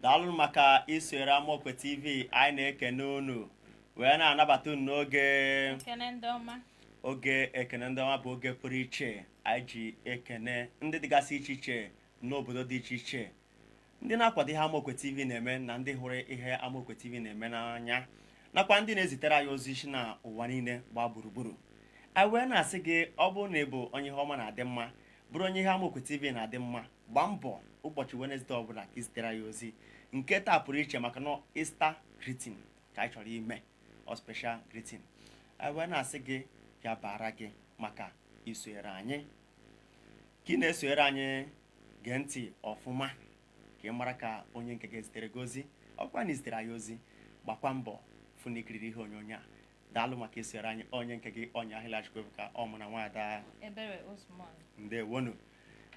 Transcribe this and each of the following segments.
Daalụ maka isonyere Amaokwe TV. Anyị na-ekene unu wee na-anabata unu n'oge Ekene ndị ọma. Oge ekene ndị ọma bụ oge pụrụ iche anyị ji ekene ndị dịgasị iche iche n'obodo dị iche iche, ndị na-akwado ihe Amaokwe TV na-eme na ndị hụrụ ihe Amaokwe TV na-eme n'anya, nakwa ndị na-ezitere anyị ozi si na ụwa niile gbaa gburugburu. Anyị wee na-asị gị, ọ bụrụ na ị bụ onye ihe ọma na-adị mma, bụrụ onye ihe Amaokwe TV na-adị mma, gbaa mbọ ụbọchị Wednesday ọbụla ka izitere anyị ozi. Nke taa pụrụ iche maka na Easter greeting ka anyị chọrọ ime, ọ special greeting. Anyị wee na-asị gị ya bara gị maka isonyere anyị. Ka ị na-esonyere anyị, gee ntị ọfụma ka ị mara ka onye nke ga-ezitere gị ozi. Ọkwa na izitere anyị ozi, gbakwa mbọ fụ na ikiriri ihe onyonyo a. Daalụ maka isonyere anyị. Onye nke gị, onye ahịla Chukwuebuka, ọmụ na nwaada Ebere Osman. Ndewonu.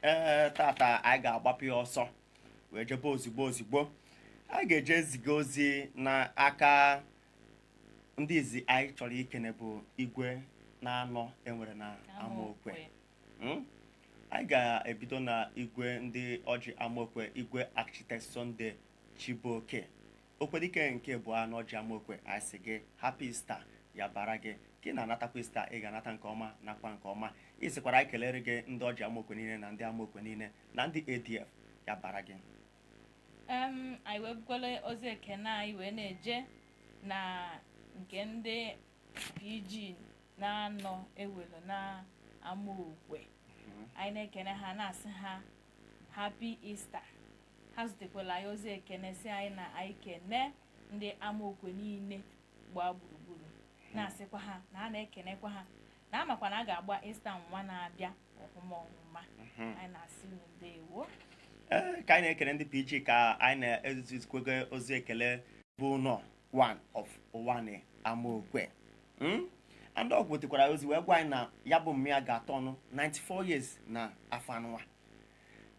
Ee, tata anyị ga-agbapụ ya ọsọ wee jebe ozigbo ozigbo. Anyị ga-eje ziga ozi n'aka ndị izi anyị chọrọ ikene, bụ igwe na-anọ enwere na Amaokwe. Anyị ga-ebido na igwe ndị ọjị Amaokwe, Igwe Architect Sunday Chibuoke Okwedike nke bụ anọ ọjị Amaokwe. Anyị sị gị happy Easter, ya bara gị ka ị na-anatakwa Easter, ị ga-anata nke ọma nakwa nke ọma. Ị sịkwara anyị kelere gị ndị ọjị Amaokwe niile na ndị Amaokwe niile na ndị ADF. Ya bara gị. Anyị wee bukwala ozi ekene anyị wee na-eje na nke ndị PG na-anọ ewelu na Amaokwe. Anyị na-ekene ha, na-asị ha happy Easter. Ha zitekwala anyị ozi ekene, si anyị na anyị kene ndị Amaokwe niile gbaa gburugburu, na-asịkwa ha na a na-ekenekwa ha na amakwa na a ga-agba Easter nwa na-abịa ọfụma ọfụma. Anyị na-asị unu ndewo. Ee, ka anyị na-ekele ndị PG, ka anyị na-ezikwego ozi ekele bụ ụlọ one of Ụwanị Amaokwe. And ọ wetakwara ozi wee gwa anyị na ya bụ mmịa ga-atọ ọnụ 94 years na afọ anụnwa.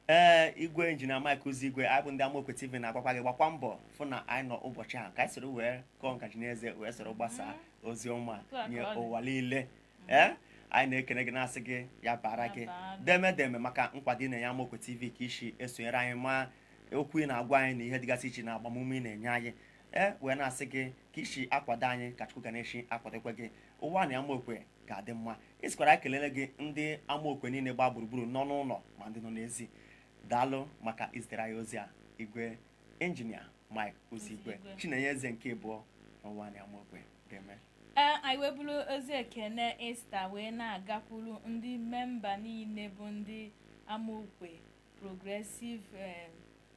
Ee, Igwe Injinia Mike Ụzọigwe, anyị bụ ndị Amaokwe TV na-agwakwa gị, gbakwa mbọ fụ na anyị nọ ụbọchị ahụ ka anyị soro wee kọọ ngaji n'eze, wee soro gbasaa ozi ọma Otu a ka nye ọ dị. ụwa niile. Ee, anyị na-ekene gị, na-asị gị ya bara Ya gị. bara. Deme deme maka nkwado ị na-enye Amaokwe TV, ka isi esonyere anyị, ma okwu ị na-agwa anyị na ihe dịgasị iche na agbamume ị na-enye anyị. Ee, wee na-asị gị ka isi akwado anyị, ka Chukwu ga na-esi akwadokwe gị. Ụwa na Amaokwe ga-adị mma. Isikwara anyị kelele gị ndị Amaokwe niile gbaa gburugburu, nọ n'ụlọ ma ndị nọ n'ezi. Daalụ maka izitere anyị ozi a, Igwe Injinia Mike Ụzọigwe. Ụzọigwe. Chinenye Eze nke abụọ n'ụwa na Amaokwe ga-eme. Ee, anyị wee bụrụ ozi ekene Easter wee na-agakwuru ndị member niile bụ ndị Amaokwe Progressive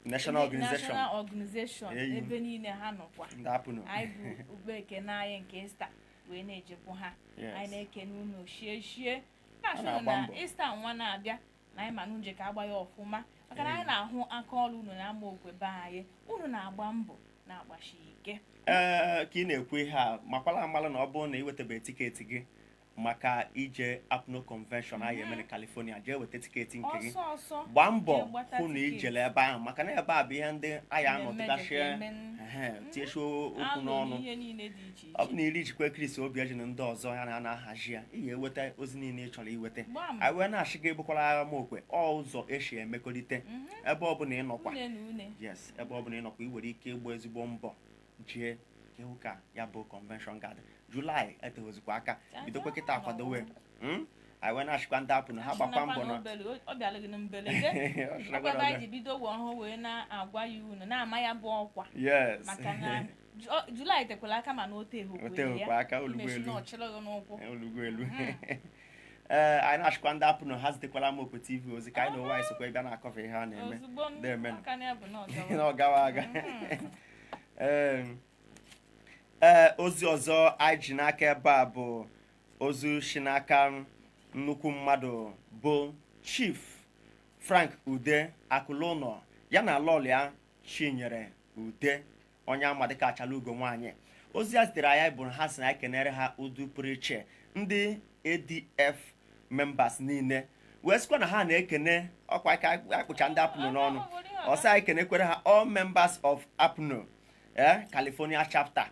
National Organization. National Organization. Eyi. Ebe niile ha nọkwa. Ndị apụnụ. Anyị bụ ugbo ekene anyị nke Easter wee na-ejekwu ha. Anyị na-ekene unu shie shie, na-asị A unu na-agba na mbọ. Easter nwa na-abịa na anyị ma na nje ka agba ya ọfụma, maka na anyị na-ahụ aka ọrụ unu na Amaokwe be anyị. Unu na-agba mbọ, na-agbashi ike. Ee, ka ị na-ekwu ihe a, makwala amala na ọ bụrụ na ị wetabeghị ticket gị maka ije APNU Convention anyị eme na California, jee weta ticket nke gị. Ọsọ ọsọ Gbaa mbọ jee gbata hụ na ticket. ijele ebe ahụ, maka na ebe a bụ ihe ndị anyị Mmemme anọtụgachie jekwa eme. Tiechie okwu alụ n'ọnụ. Ihe niile dị iche Ọ bụ iche. na iri jikwa Chris Obi eji na ndị ọzọ ya na na-ahazi ya, ị ga-eweta ozi niile ị chọrọ iweta. Gbam. Anyị wee na-achị gị, ebukwara Amaokwe ọ ụzọ esi emekọrịta ebe ọ bụla ị nọkwa. Une na une. Yes, ebe ọ bụla ị nọkwa, ị nwere ike ịgba ezigbo mbọ jee ịhụ ka ya bụ convention ga-adị. Julaị eteghozikwa aka, bidokwa kịta akwadowe. Anyị wee na-achịkwa ndị apụ na ha gbakwa mbọ na Ọ bịara gị na mberede. Ọ Ọkwa chịrịkwa ebe na anyị ji bido wee ọhụụ wee na-agwa ya unu na-ama ya bụ ọkwa, maka na Julaị tekwala aka, mana o teghokwa O teghokwa aka, olugbo imechi elu. na ọchịrị gị n'ụkwụ. Olugo elu. Ee, anyị na-achịkwa ndị apụ na ha zitekwala Amaokwe TV ozi ka anyị na ụwa anyị sokwa bịa na-akọva ihe a na-eme. Ozugbo Na-emenụ. aka na ya bụ na ọ gawa. Na ọ gawa aga. Ee, ozi ọzọ anyị ji n'aka ebe a bụ ozu si n'aka nnukwu mmadụ bụ Chief Frank Ude Akụlụnọ, ya na lọlịa Chinyere Ude, onye ama dịka Achala Ugo nwaanyị. Ozi a zitere anyị bụ na ha si na anyị kenere ha udu pụrụ iche, ndị ADF members niile, wee sịkwa na ha na-ekene ọkwa ka akpụcha ndị apụnụ n'ọnụ. Ọsọ anyị kenekwere ha, all members of APNU California chapter,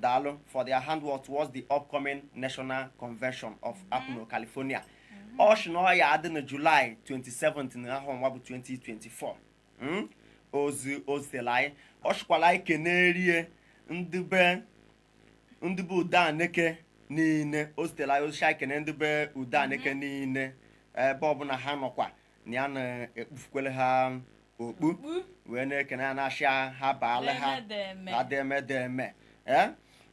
daalụ for their handwork towards the upcoming national convention of APNU California. Ọ sị na ọ ya adị na July 27 na ahọ nwa bụ 2024. Ozi o zitere anyị, ọ chịkwara anyị kenerie ndị be, ndị be Udeaneke niile. O zitere anyị ozi anyị kene ndị be Udeaneke niile, ebe ọbụla ha nọkwa na ya na-ekpufukwere ha okpu. Okpu. Wee na-ekene ha, na-achị ha baala ha. Deme. Ha deme deme. Ee,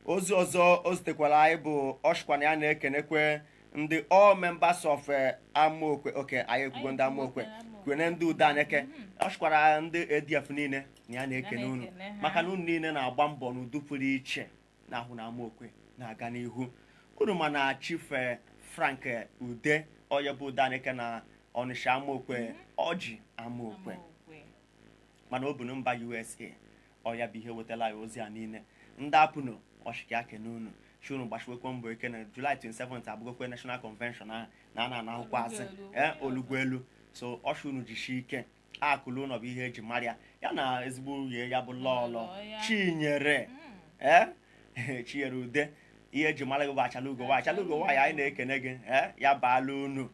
ozi ọzọ o zitekwara anyị bụ ọchịkwa na ya na-ekenekwe ndị all members of Amaokwe. Oke anyị ekwugo ndị Amaokwe, kwene ndị Udeaneke. Ọ chịkwara ndị ADF niile na ya na-ekene unu, na-ekene ha. maka na unu niile na-agba mbọ n'udu pụrụ iche na ahụ na Amaokwe na-aga n'ihu. Unu ma na Chief Frank Ude, onye bụ Udeaneke na Ọnịsha Amaokwe, ọjị Amaokwe, Amaokwe. Mana o bu na mba USA. Ọ ya bụ ihe wetara ya ozi a niile. Ndị apụnụ ọchịka kene unu, chi unu gbachiwekwe mbọ ike na July 27 abụgokwe National Convention ahụ na a na-anahụkwa asị. Olugbuelu. Ee, olugbuelu. So ọchị unu jishi ike. Akụlụ ụlọ bụ ihe eji mara ya, ya na ezigbo nwunye ya bụ Lọlọ Lọlọ ya. Chinyere, ee, Chinyere Ude. Ihe eji mara gị bụ Achala Ugo nwaanyị. Achala Ugo nwaanyị, anyị na-ekene gị. Ee, ya baala unu,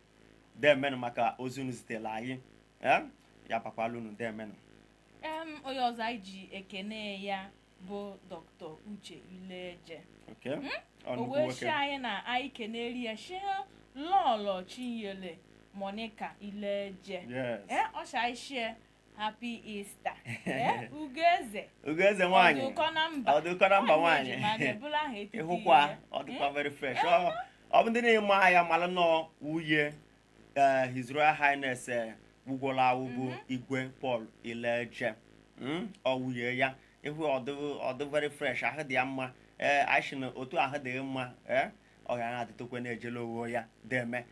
demenụ, maka ozi unu zitere anyị. Ee, ya bakwala unu, demenụ. Onye ọzọ anyị ji ekene ya bụ Dr. Uche Ileje. Okay. Ọ O nnukwu wee nwoke. shi anyị na anyị keneri ya, shi Lọlọ Chinyere Monica Ileje. Ee, ọ shi anyị shie happy Easter. Ee, Ugoeze. Ugoeze nwaanyị. Ọdụkọ na mba. Ọdụkọ na mba Nwaanyị nwaanyị. eji ma na-ebulu aha etiti. Ịhụkwa ihe. ọ dịkwa very fresh. Ọ bụ ndị na-eme ahịa mara nọọ nwunye His Royal Highness gwugworo awụ bụ Igwe Paul Ileje. Ọ nwunye ya. Ịhụ ọdụ very fresh, ahụ dị ya mma. Ee, anyị sị na otu ahụ dị mma, ee, ọ ga na-adịtụkwe na-ejele onwe ya, deme.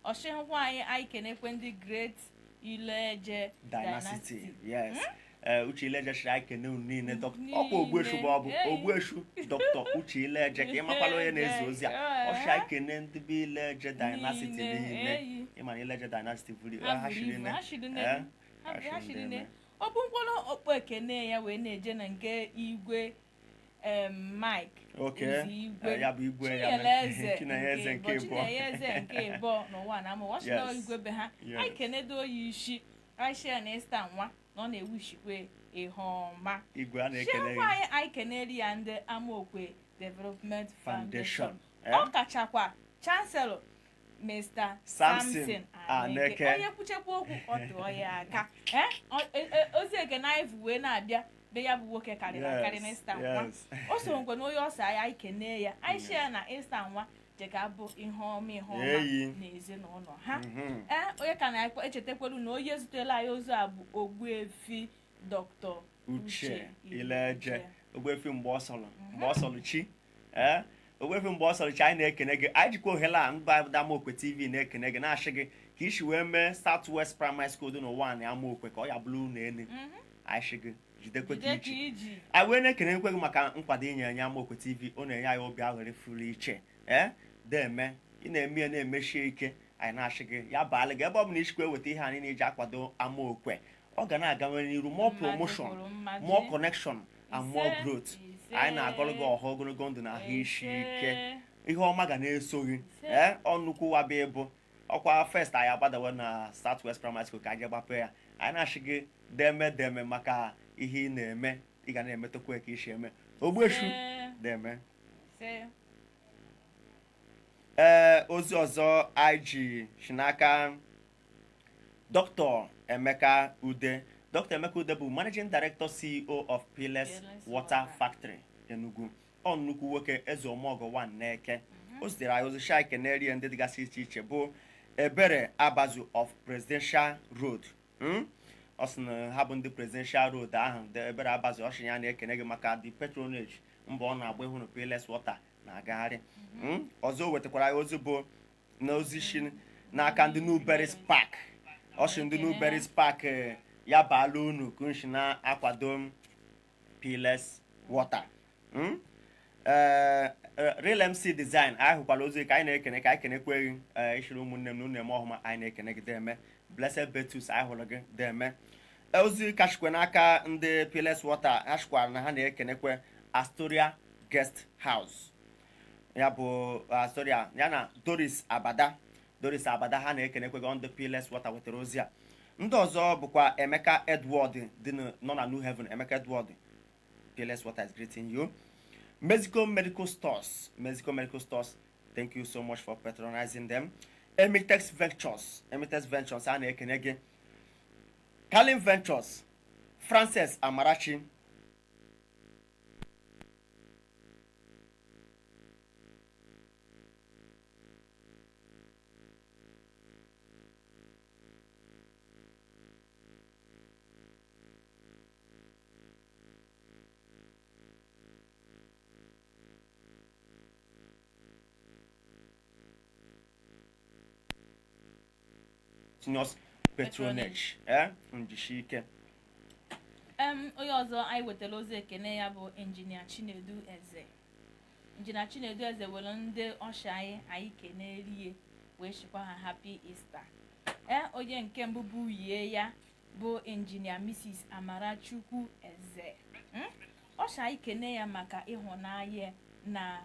Ọchịhụkwa anyị kenekwe ndị Great Ileje Dynasty. Yes. Ee, Uche Ileje chịrị anyị kene unu niile. Niile. Ọkwa Ogbueshu bụ ọ bụ Ei. Ogbueshu Dr. Uche Ileje, ka ị makwala onye na-ezi ozi a. Ileje, Ọchị anyị kene ndị bụ Ileje Dynasty niile, niile. Eyi. Ịma na Ileje Dynasty buru ha ha buru shiri ibu, nne. ha shiri nne. Ee, ha ha ha shiri shiri nne. nne. Ọ bụ mkpụrụ okpu ekene ya wee na-eje na nke Igwe Mike Ụzọ Igwe. Eh, ya bụ igwe ya. Chinyere Eze. Chinenye Eze nke ịbọ. ịbọ. Chinenye Eze nke ịbọ n'ụwa na ama washington. Igwe be ha, anyị kenedo ya isi anyị na Easter nwa na ọ na-ewushikwe ihe ọma. Igwe, a na-ekele Chiekwa gị. anyị keneri ya ndị Amaokwe Development Foundation. Foundation, ọ kachakwa Chancellor Mr. Samson Samson Aneke. Aneke, onye kwuchekwa okwu ọ tụọ ya aka. Ozi ekene anyị bụ wee na-abịa be ya bụ nwoke karịrị akarị na Easter nwa. O so nkwe na onye ọsọ anyị, anyị kenee ya, anyị shie ya na Easter nwa je ka abụ ihe ọma, ihe ọma Eyi. na ezinụlọ ha. Ee, onye ka na-echetakwelu na onye zutela anyị ozu a bụ Ogbuefi Dr. Uche Ileje, Ogbuefi mgbe ọ sọrọ, mgbe ọ sọrọ chi. Ee, Ogbuefi mgbe ọ sọrọ chi, anyị na-ekene gị. Anyị jikwa ohere a mba Amaokwe TV na-ekene gị, na-achị gị ka isi wee mee South West Primary School dị n'ụwa na Amaokwe ka ọ ya bụrụ unu elu. Anyị sị gị jidekwe ka jide ka iji. Iji. Anyị wee na-ekene gị maka nkwado inye enye Amaokwe TV. Ọ na-enye anyị obi aghụrị furu iche. Ee, deme, ị na-eme ya na-emechie ike. Anyị na-achị gị ya baala gị ebe ọ bụla ichikwa eweta ihe anyị na-eji akwado Amaokwe, ọ ga na-agawe n'iru, more Mmadụ promotion, kwuru mmadụ. more connection and more Ise, growth. ise. Anyị na-agọrọ gị ọha ogologo ndụ na ahụ isi ike. Ise. Ihe ọma ga na-eso gị. Ise. Ee, ọ nnukwu wa bụ ịbụ ọkwa first anyị agbadawo na South West Primary School ka anyị gbapee ya. Anyị na-achị gị deme deme maka ihe ị na-eme. Ị ga na-emetụkwa ka isi eme, Ogbueshu. Ise. Deme. Ise. Ee, ozi ọzọ anyị ji si n'aka Dr. Emeka Ude. Dr. Emeka Ude bụ Managing Director, CEO of Peerless Peerless Water Water. Factory Enugu. Ọ nnukwu nwoke, eze ọmọgọ one n'eke. O zitere anyị ozi shai kenerie ndị dịgasị iche iche bụ Ebere Abazu of Presidential Road. Ọ sị na ha bụ ndị Presidential Road ahụ ndị Ebere Abazu. Ọ sị ya na-ekene gị maka the patronage mbọ ọ na-agba ịhụ na Peerless Water na-agagharị. Ọzọ o wetakwara anyị ozi bụ na ozi shi n'aka ndị Newberries Park. Ọ sị ndị Newberries Park, ya baala unu ka unu si na-akwado Peerless Water. Ee, Real MC Design, anyị hụkwara ozi ka anyị na-ekene, ka anyị kenekwe gị. Ee, ishiri ụmụnne m na unu eme ọhụma, anyị na-ekene gị, deme. Blessed Betus, anyị hụrụ gị, deme. Ozi kachikwe n'aka ndị Peerless Water, ha chikwara na ha na-ekenekwe Astoria Guest House, ya bụ Astoria ya na Doris Abada. Doris Abada, ha na-ekenekwe gị. Ndị Peerless Water wetara ozi a. Ndị ọzọ bụkwa Emeka Edward dị nọ na New Haven. Emeka Edward, Peerless Water is greeting you. Mexico Medical Stores, Mexico Medical Stores, thank you so much for patronizing them. Emitex Ventures, Emitex Ventures, a na-ekene gị. Kalin Ventures, Frances Amarachi, continuous patronage. Njishi ike. Onye ọzọ anyị wetara ozi ekene ya bụ Injinia Chinedu Eze. Injinia Chinedu Eze were ndị ọsha anyị kenerie wee chịkwa ha happy Easter. Onye nke mbụ bụ yie ya bụ Injinia Mrs. Amarachukwu Eze. Ọsha anyị kene ya maka ịhụnanya na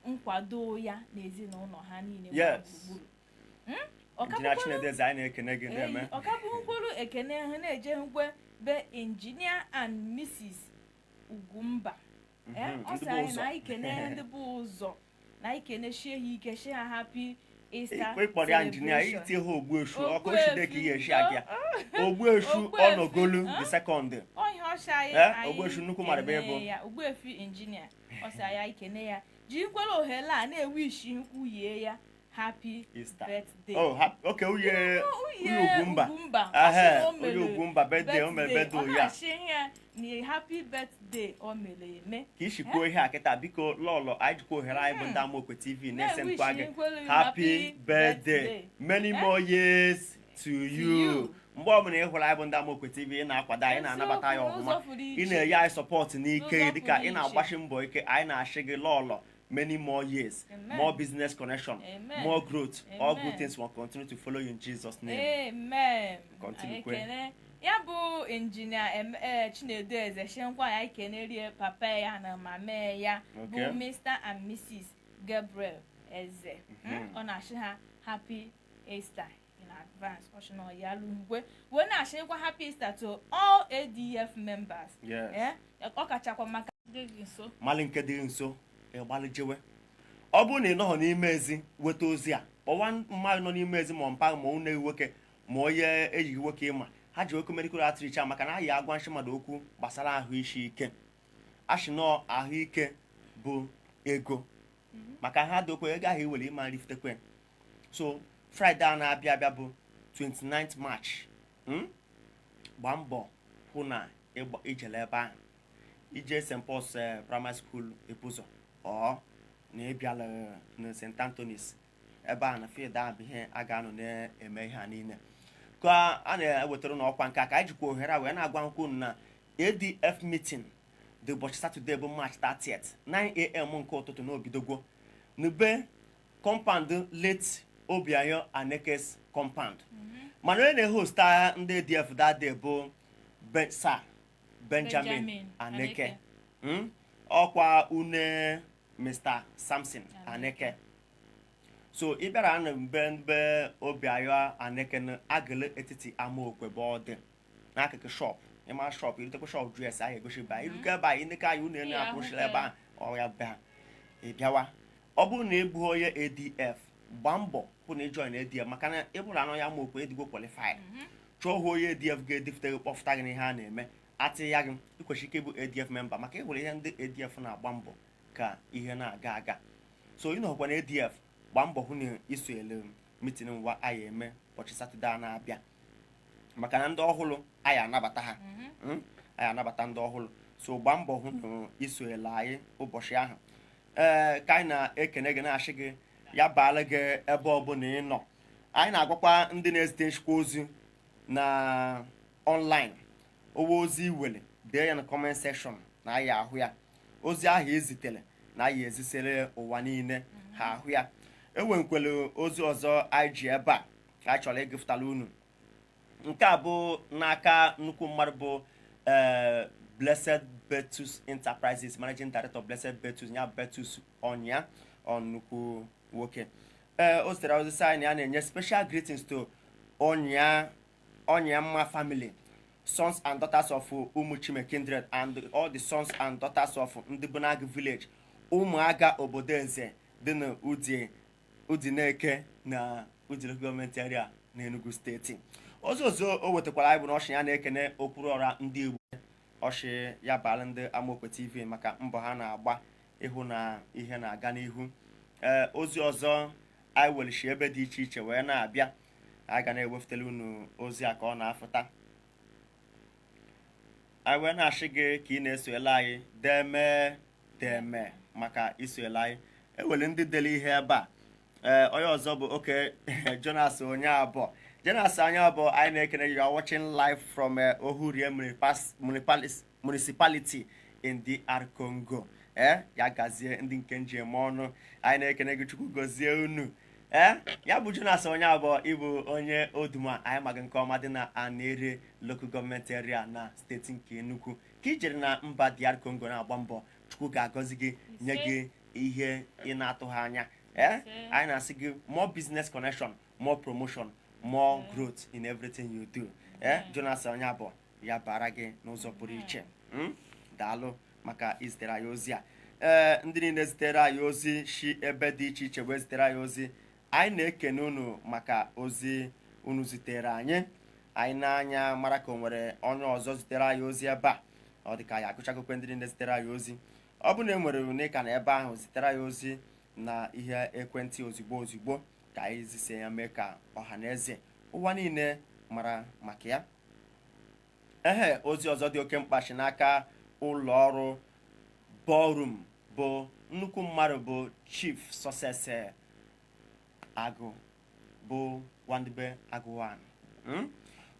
nkwado ya na ezinụlọ ha niile gburugburu. Injinia Chinedu Eze, anyị na-ekene gị na-eme. Ọkabụkwuru ekene ha na-eje nkwe be Engineer and Mrs. Ugwumba. Ọ sị anyị na anyị kene ndị bụ ụzọ na anyị kene shie ha ike, shie ha happy Easter ịkpọrọ ya injinia celebration. Iti ha ogbuesu ọkụ oshide ka ihe eshi aka ogbuesu ọnọgolu the second. Ọhịa ọsha anyị anyị Ogbuesu nnukwu mmadụ bụ kene ịbụ. ya. Ogbuefi injinia ọ sị anyị kene ya ji nkwere ohere a na-ewe ishi nkwu yie ya happy Easter. birthday. Oh, okay, uye Uye uye Ugwumba. Ugwumba. Ahe, Ọ sị na o uye mere Ugwumba birthday, o mere birthday Ọ ya. na-achị ihe na happy birthday o mere eme. Ka isi kwuo ihe a kịta, biko lọlọ, anyị jikwa ohere anyị bụ ndị Amaokwe TV na-ese Na-ewish nkwa gị nkwelu happy birthday, many more years to you. You. Mgbe ọbụla ị hụrụ anyị bụ ndị Amaokwe TV, ị na-akwado anyị, na-anabata anyị Eziokwu, ọfụma, n'ụzọ pụrụ ị iche. na-enye anyị sọpọtụ n'ike N'ụzọ dịka pụrụ ị na-agbashi mbọ ike, anyị na-achị gị lọlọ, many more years, Amen. more business connection, Amen. more growth, all good Amen. things will continue to follow you in Jesus' name. Amen. Continue, Anyị kwe. ekene ya bụ Injinia Chinedu Eze shenkwa anyị kenerie papa ya na mama ya bụ Okay. Mr. and Mrs. Gabriel Eze. Ọ na-achị ha happy Easter in advance. Ọ sị na ọ ya lụ ngwe wee na-achịkwa happy Easter to all ADF members. Yes. Ọ kachakwa maka ndị gị nso. Mali nke dị nso ịgbalịjewe. Ọ bụrụ na ị nọghọ n'ime ezi weta ozi a, kpọwa mmadụ nọ n'ime ezi, ma mpa ma nne gị nwoke ma onye ejighị nwoke ịma ha ji okwu medical outreach a, maka na ha yi agwa nshi mmadụ okwu gbasara ahụ isi ike. Ashị nọ ahụike bụ ego, maka ha dokwe ego ahụ iwere ịma nrifutekwe. So Friday a na-abịa abịa bụ 29th March, gbaa mbọ hụ na ijele ebe ahụ, ije St. Paul's Primary School Ebuzo, ọ na ịbịala na St. Anthony's ebe a na field ahụ bụ ihe a ga-anọ na-eme ihe a niile ka a na-ewetara n'ọkwa nke a. Ka anyị jikwa ohere a wee na-agwa nkwu na ADF meeting dị ụbọchị Satọde bụ March 30th, 9 a.m. nke ụtụtụ na obidogwo n'ube compound late Obianyo Anekes compound. Mana onye na-ehost agha ndị ADF that day bụ Sir Benjamin Benjamin Aneke. Aneke. Ọkwa une Mr. Samson Aneke. So ị bịara na mbe mbe Obianyo Aneke na agụlụ etiti Amaokwe bụ ọ dị n'akụkụ shop, ịma shop irutekwa shop dress ahụ egosi ba iruke ebe a ịneke anyị unu Iya, akwụsịla ebe ahụ ọ ya be ha ị bịawa. Ọ bụrụ na ị bụghị onye ADF, gbaa mbọ hụ na ị join ADF, maka na ị bụrụ anọ ya Amaokwe edigbo qualified, chọọ hụ onye ADF ga-edifute gị, kpọfụta gị n'ihe a na-eme atị ya gị. Ị kwesịrị ike ịbụ ADF member, maka ịhụrụ ihe ndị ADF na-agba mbọ ka ihe na-aga aga. So ị nọkwa na ADF, gbaa mbọ hụ na isonyere meeting ngwa anyị eme ụbọchị Satọde a na-abịa, maka na ndị ọhụrụ anyị anabata ha. Anyị anabata ndị ọhụrụ, so gbaa mbọ hụ na isonyere anyị ụbọchị ahụ. Ee, ka anyị na-ekene gị, na-achị gị ya baala gị ebe ọbụla ị nọ. Anyị na-agwakwa ndị na-ezite nchịkwa ozi na online, owe ozi iwere dee ya na comment section na anyị ahụ ya, ozi ahụ ezitere na anyị ezisere ụwa niile ha ahụ ya. Enwekwere ozi ọzọ anyị ji ebe a ka anyị chọrọ ịgụfụtara unu. Nke a bụ n'aka nnukwu mmadụ bụ Blessed Betus Enterprises Managing Director, Blessed Betus ya Betus Ọnya, ọ nnukwu nwoke. Ee, o zitere ozi sị anyị na ya na-enye special greetings to Ọnya. Onyema family, sons and daughters of Umuchime kindred and all the sons and daughters of Ndibunag village, Ụmụaga obodo eze dị na Udi Udineke na Udi Local Government Area na Enugu Steeti. Ozi ọzọ o wetakwara anyị bụ na ọchị ya na-ekene Okwuruọra ndị Igbo, ọchị ya baala ndị Amaokwe TV maka mbọ ha na-agba ịhụ na ihe na-aga n'ihu. Ee, ozi ọzọ anyị welishi ebe dị iche iche wee na-abịa, anyị ga na-ewefutela unu ozi a ka ọ na-afụta. Anyị wee na-achị gị ka ị na-esoela anyị deme deme maka isoela anyị. Ewere ndị dere ihe ebe a. Ee, onye ọzọ bụ oke Jonas onye abụọ, Jonas onye abụọ, anyị na-ekene. You are watching live from Ohurie Municipality in DR Congo. Ee, ya gazie ndị nke njem ọnụ, anyị na-ekene gị. Chukwu gozie unu. Ee, ya bụ Jonas onye abụọ, ịbụ onye Oduma, anyị maghị nke ọma dị na Anere Local Government Area na steeti nke Enugu, ka i jere na mba DR Congo na-agba mbọ. Chukwu ga-agọzi gị, nye gị ihe ị na-atụghị anya. Ee, anyị na-asị gị more business connection, more promotion, more growth in everything you do. Ee, Jonas onye abụọ, ya bara gị n'ụzọ pụrụ iche. Daalụ maka izitere anyị ozi a. Ee, ndị niile zitere anyị ozi si ebe dị iche iche wee zitere anyị ozi, anyị na-ekene unu maka ozi unu zitere anyị. Anyị na-anya mara ka o nwere onye ọzọ zitere anyị ozi ebe a. Ọ dị ka anyị agụchagokwe ndị niile zitere anyị ozi. Ọ bụ na e nwere une ka na ebe ahụ zitere anyị ozi na ihe ekwentị ozigbo ozigbo, ka anyị zise ya, mee ka ọha na eze ụwa niile mara maka ya. Ehe, ozi ọzọ dị oke mkpa si n'aka ụlọ ọrụ Ballroom, bụ nnukwu mmadụ bụ Chief Success Agụ, bụ Wandibe Agụwan.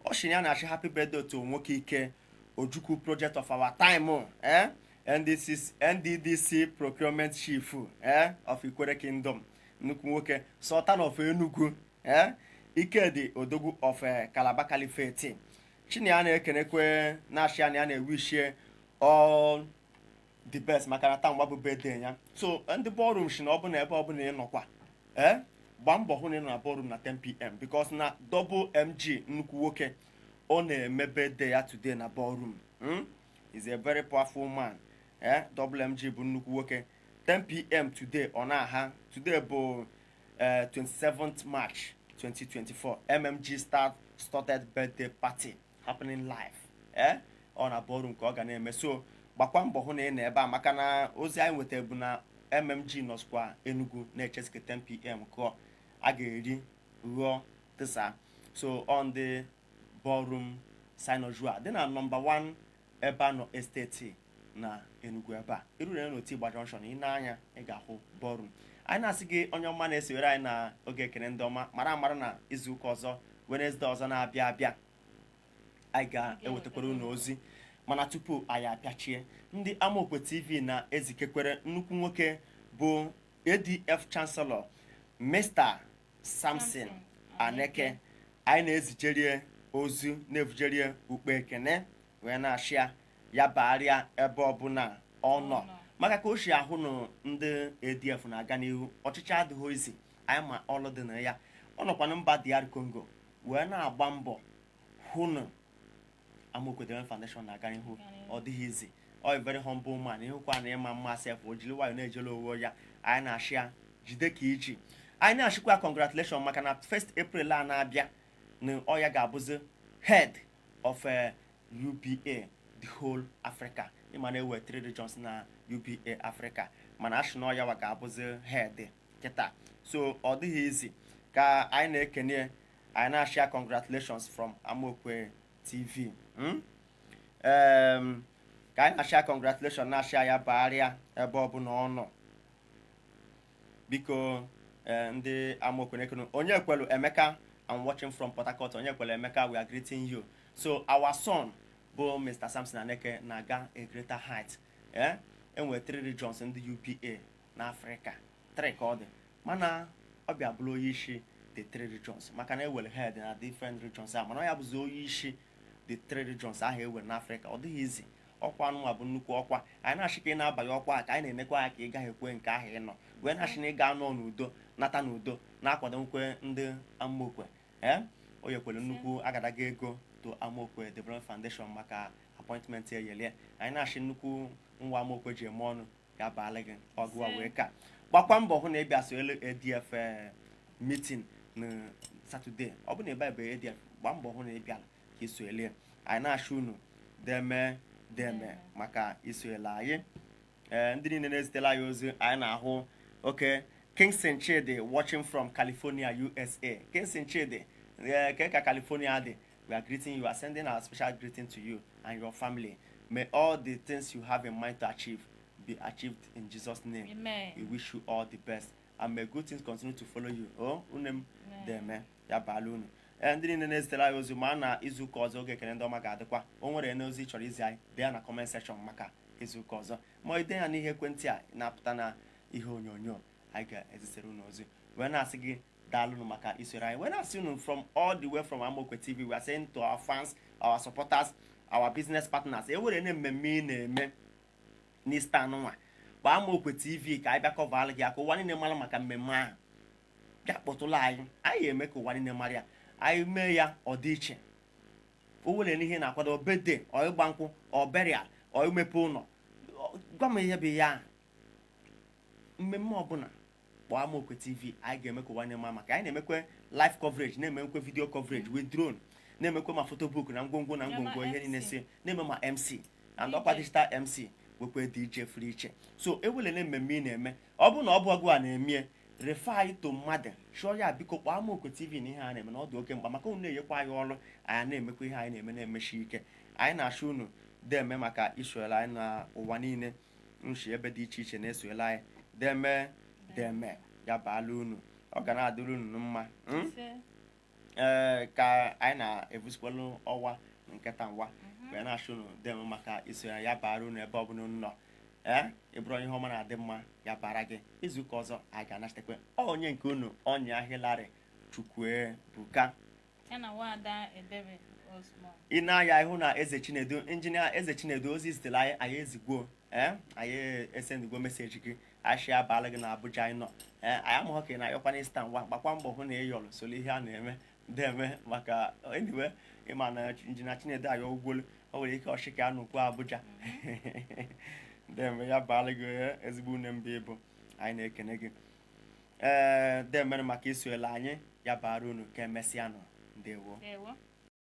Ọ sị ya na-achị happy birthday to nwoke ike Ojukwu, project of our time, NDC, NDDC procurement chief of Ikwere Kingdom, nnukwu nwoke, Sultan of Enugu, Ikedi Odogwu of Calabar Caliphate. Chinia na-ekenekwe, na-achị ya na ya na-ewishie all the best maka na taa mgba bụ birthday ya. So ndị Ballroom si na ọ bụ na ebe ọbụla ị nọkwa, ee, gbaa mbọ hụ na ị nọ na ballroom na 10 p.m., because na Double MG, nnukwu nwoke, ọ na-eme birthday ya today na ballroom. Is a very powerful man. Double MG bụ nnukwu nwoke. 10 p.m. today ọ na-aha. Today bụ 27th March 2024, MMG started birthday party happening live. Ọ na ballroom ka ọ ga na-eme, so gbakwa mbọ hụ na ị nọ ebe a, maka na ozi anyị nwetara bụ na MMG nọsịkwa Enugu na-echezike 10 p.m. kụọ, a ga-eri ghọọ tịsa. So on the Ballroom Sinojua dị na nọmba 1 ebe a nọ estate na Enugu, ebe a iruru n'otu Igba Junction, ị na-anya ị ga-ahụ ballroom. Anyị na-asị gị, onye ọma na-esonyere anyị na oge ekene ndị ọma, mara amara na izuụka ọzọ, Wednesday ọzọ na-abịa abịa, anyị ga-ewetakwara unu ozi. Mana tupu anyị apịachie, ndị Amaokwe TV na-ezikekwere nnukwu nwoke bụ ADF Chancellor, Mr. Samson Aneke. Anyị na-ezijerie ozu, na-evujerie ukpe ekene, wee na-achịa ya bagharịa ebe ọbụla ọ nọ, maka ka o si ahụ na ndị ADF na-aga n'ihu. Ọchịchị adịghị izi, anyị ma ọlụ dị na ya. Ọ nọkwa na mba DR Congo wee na-agba mbọ hụ na Amaokwe Development Foundation na-aga n'ihu. Ọ dịghị izi. Ọ very humble man, ịhụkwa na ịma mma sef, o jiri nwayọ na-ejere onwe ya. Anyị na-achị ya jide ka iji. Anyị na-achịkwa congratulation maka na 1st April a na-abịa na ọ ya ga-abụzi head of UBA the whole Africa. Ịma na ewe three regions na UBA Africa, mana achị na ọ ya wa ga-abụzi head kịta, so ọ dịghị izi. Ka anyị na-ekene, anyị na-achị ya congratulations from Amaokwe TV. Ka anyị na-achị ya congratulation, na-achị ya bagharịa ebe ọbụla ọ nọ. Biko, ndị Amaokwe na-ekene onye kwelu Emeka. I'm watching from Port Harcourt. Onye kwelu Emeka, we are greeting you. So our son bụ Mr. Samson Aneke na-aga a greater height. Enwere three regions ndị UBA n'Africa, three ka ọ dị, mana ọ bịa bụrụ onye isi the three regions, maka na ewere head na different regions a, mana ọ ya bụzi onye isi the three regions ahụ ewere n'Africa. Ọ dịghị izi. Ọkwa anụnwa bụ nnukwu ọkwa. Anyị na-achị ka ị na-abanye ọkwa a, ka anyị na-enekwa ya ka ị gaghị ekwe nke ahụ ị nọ wee na-achị na ị ga-anọ n'udo, nata n'udo, na-akwado nkwe ndị Amaokwe. Ee. O nyekwere nnukwu agadaga ego to Amokwe Development Foundation maka appointment eyelie. Anyị na-achị nnukwu nwa Amokwe ji eme ọnụ, ya baala gị ọgụwa wee ka gbakwa mbọ hụ na ị bịa so elu ADF meeting na Satọde. Ọ bụ na ebe a bụ ADF, gbaa mbọ hụ na ị bịara ka iso elie. Anyị na-achị unu deme deme maka isoela anyị. Ee, ndị niile na-ezitela anyị ozi anyị na-ahụ. Oke Kingston Chidi watching from California, USA. Kingston Chidi, ee, ke ka California dị? We are greeting you, are sending our special greeting to you and your family. May all the things you have in mind to achieve be achieved in Jesus' name. Amen. We wish you all the best and may good things continue to follow you. Oh, une m deme, ya baala unu. Ee, ndị niile na-ezitere anyị ozi, ma na izuụka ọzọ oge ekene ndị ọma ga-adịkwa. O nwere n'ozi ị chọrọ izi anyị, dee ya na comment section maka izuụka ọzọ, ma ide ya n'ihe ekwentị a na-apụta na ihe onyonyo. Anyị ga-ezitere unu ozi wee na-asị gị daalụnụ maka isoro anyị, wee na-asị unu from all the way from Amokwe TV, we are saying to our fans, our supporters, our business partners, e were na mmemme ị na-eme n'Ista anụnwa, gbaa Amokwe TV ka anyị bịa coveralụ gị aka, ụwa niile mara maka mmemme ahụ. Bịa kpọtụrụ anyị, anyị ga-eme ka ụwa niile mara ya. Anyị mee ya ọ dị iche. O nwere n'ihe na-akwado birthday, ọ ịgba nkwụ, ọ burial, ọ imepe ụlọ, gwa m ihe bụ ya mmemme ọbụla, kpọọ Amokwe TV. Anyị ga-eme ka ụwa niile mara maka anyị. Na-emekwe live coverage, na-emekwe video coverage with drone, na-emekwe ma photobook na ngwongwo na ngwongwo ihe niile si na-eme, ma MC and ọkwa DJ. Digital MC, wekwe DJ furu iche. So ewelele mmemme ị na-eme, ọ bụrụ na ọ bụ ọgụ a na-emie, refer anyị to mmadụ, chụọ ya, biko kpọọ Amokwe TV na ihe a na-eme na ọ dị oke mkpa, maka unu na-enyekwa anyị ọrụ anyị, na-emekwa ihe anyị na-eme na-emechi ike. Anyị na-achọ unu deme maka isoela anyị n'ụwa niile, nshi ebe dị iche iche na-esoela anyị. Deme deme, ya baala unu, ọ ga na-adịrị unu mma. Ise. Ee, ka anyị na-ebusikwelu ọwa nketa ngwa wee na-achọ unu deme maka iso ya. Ya bara unu ebe ọbụla unu nọ. Ee, ịbụrụ ihe ọma na-adị mma, ya bara gị. Izuụka ọzọ anyị ga-anachitekwe onye nke unu, Ọnya Hillary Chukwuebuka. Ya na Nwada Ebere Osman. Ị na-anya ịhụ na Eze Chinedu, injinia Eze Chinedu, ozi zitere anyị, anyị ezigbo, ee, anyị esendigbo message gị, achị abalị gị na Abuja anyị nọ. Ee, anyị amụghị ka ị na-ayọkwa n'Ista ngwa. Gbakwa mbọ hụ na ị yọrọ soro ihe a na-eme deme, maka anyway, ịma na injinia Chinedu ayọ ugwolu, o nwere ike ọchị ka a nụkwu Abuja. Deme, ya baala gị ezigbo une mba ịbụ. Anyị na-ekene gị, ee, demere maka isoela anyị. Ya bara unu, ka emesịanụ. Ndewo. Ndewo.